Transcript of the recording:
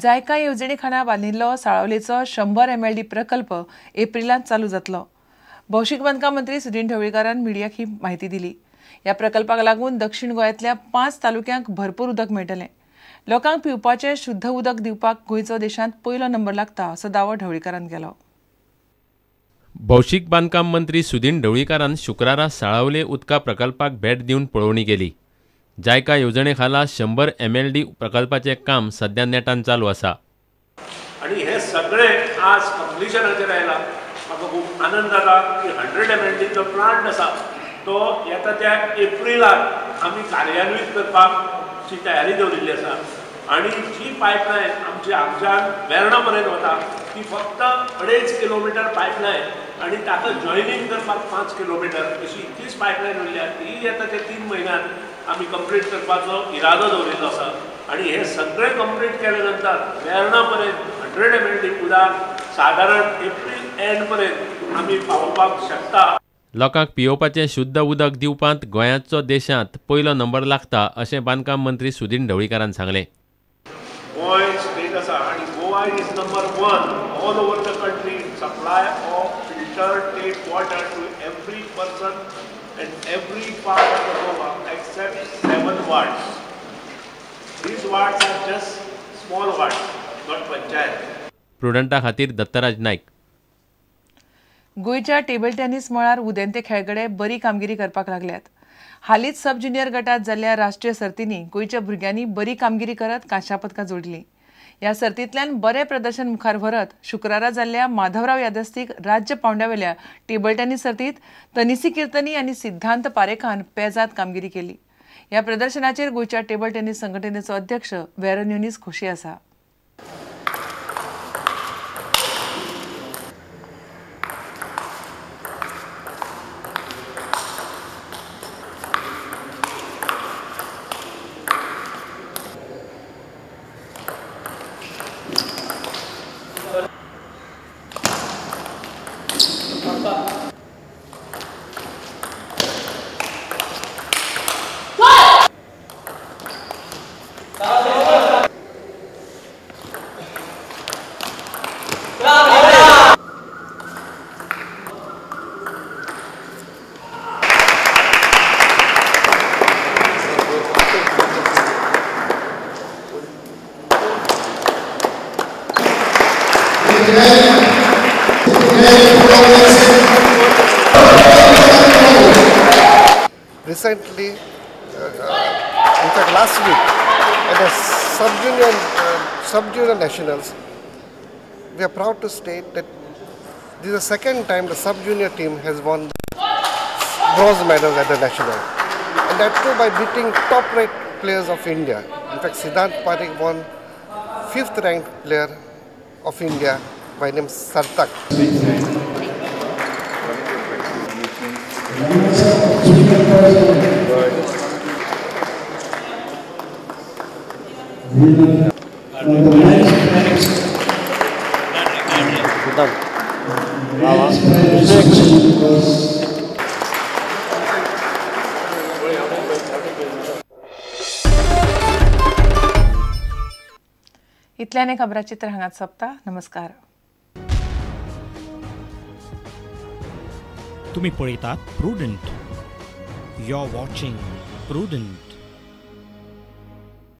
जायका येवजणे खाला बांदिल्लो साळावलेचो 100 MLD प्रकल्प एप्रिलांत चालू जातलो. भौशीक बांदकाम मंत्री सुदिन ढवळीकारान मिडियाक ही म्हायती दिली. ह्या प्रकल्पाक लागून दक्षिण गोंयांतल्या 5 तालुक्यांक भरपूर उदक मेळटलें. लोकांक पिवपाचें शुद्ध उदक दिवपाक गोंयचो देशांत पयलो नंबर लागता असो दावो ढवळीकारान केलो. भौशीक बांदकाम मंत्री सुदिन ढवळीकारान शुक्रारा साळावले उदका प्रकल्पाक भेट दिवन पळोवणी केली. जायका येवजणे खाला 100 MLD प्रकल्पाचें काम सध्या नेटान चालू आसा. आनी हे सगळे आज कंप्लिशनाचेर आयला. म्हाका खूब आनंद जाता की 100 MLDचो प्लांट आसा तो येता त्या एप्रिलाक आमी कार्यान्वीत करपाची तयारी दवरिल्ली आसा. आनी जी पायपलायन आमची हांगच्यान वेर्णा पर्यंत वता ती फक्त 2.5 किलोमिटर पायपलायन आनी ताका जॉयनींग करपाक 5 किलोमिटर अशी इतलीच पायपलायन उरल्या. ती येता ते 3 म्हयन्यांत आमी कंप्लीट करपाचो इरादो दवरिल्लो आसा. आनी हे सगळें कंप्लीट केले नंतर वेर्णा पर्यंत 100 MLD उदक सादारण एप्रील एंड पर्यंत आमी पावोवपाक शकता. लोकांक पियोवपाचें शुद्ध उदक दिवपांत गोंयाचो देशांत पयलो नंबर लागता अशें बांदकाम मंत्री सुदिन ढवळीकारान सांगलें. गोंय स्टेट आसा आनी Goa is number 1 all over the country in supply of filtered tap water to every person and every part of the Goa except 7 wards. These wards are just small wards, not panchayat. प्रुडंटा खातीर दत्तराज नायक. गोंयच्या table tennis मळार उदेंते खेळगडे बरी कामगिरी करपाक लागल्यात. हालींच सब junior गटात जाल्ल्या राष्ट्रीय सर्तींनी गोंयच्या भुरग्यांनी बरी कामगिरी करत कांश्या पदकां जोडलीं. ह्या सर्तींतल्यान बरें प्रदर्शन मुखार व्हरत शुक्रारा जाल्ल्या माधवराव यादस्तीक राज्य पावंड्यावेल्या टेबल टेनिस सर्तींत तनिसी किर्तनी आनी सिद्धांत पारेखान पेजाद कामगिरी केली. ह्या प्रदर्शनाचेर गोंयच्या टेबल टेनिस संघटनेचो अध्यक्ष वेरन युनिस खोशी आसा. Recently, in fact last week, at the sub-junior nationals, we are proud to state that this is the second time the sub-junior team has won bronze medals at the national, and that too by beating top-ranked players of India. In fact, Siddhant Parekh won 5th ranked player of India by name Sarthak. इतल्याने खबराचित्र हांगाच सोंपता. नमस्कार. तुम्ही पळयतात Prudent. You are watching Prudent.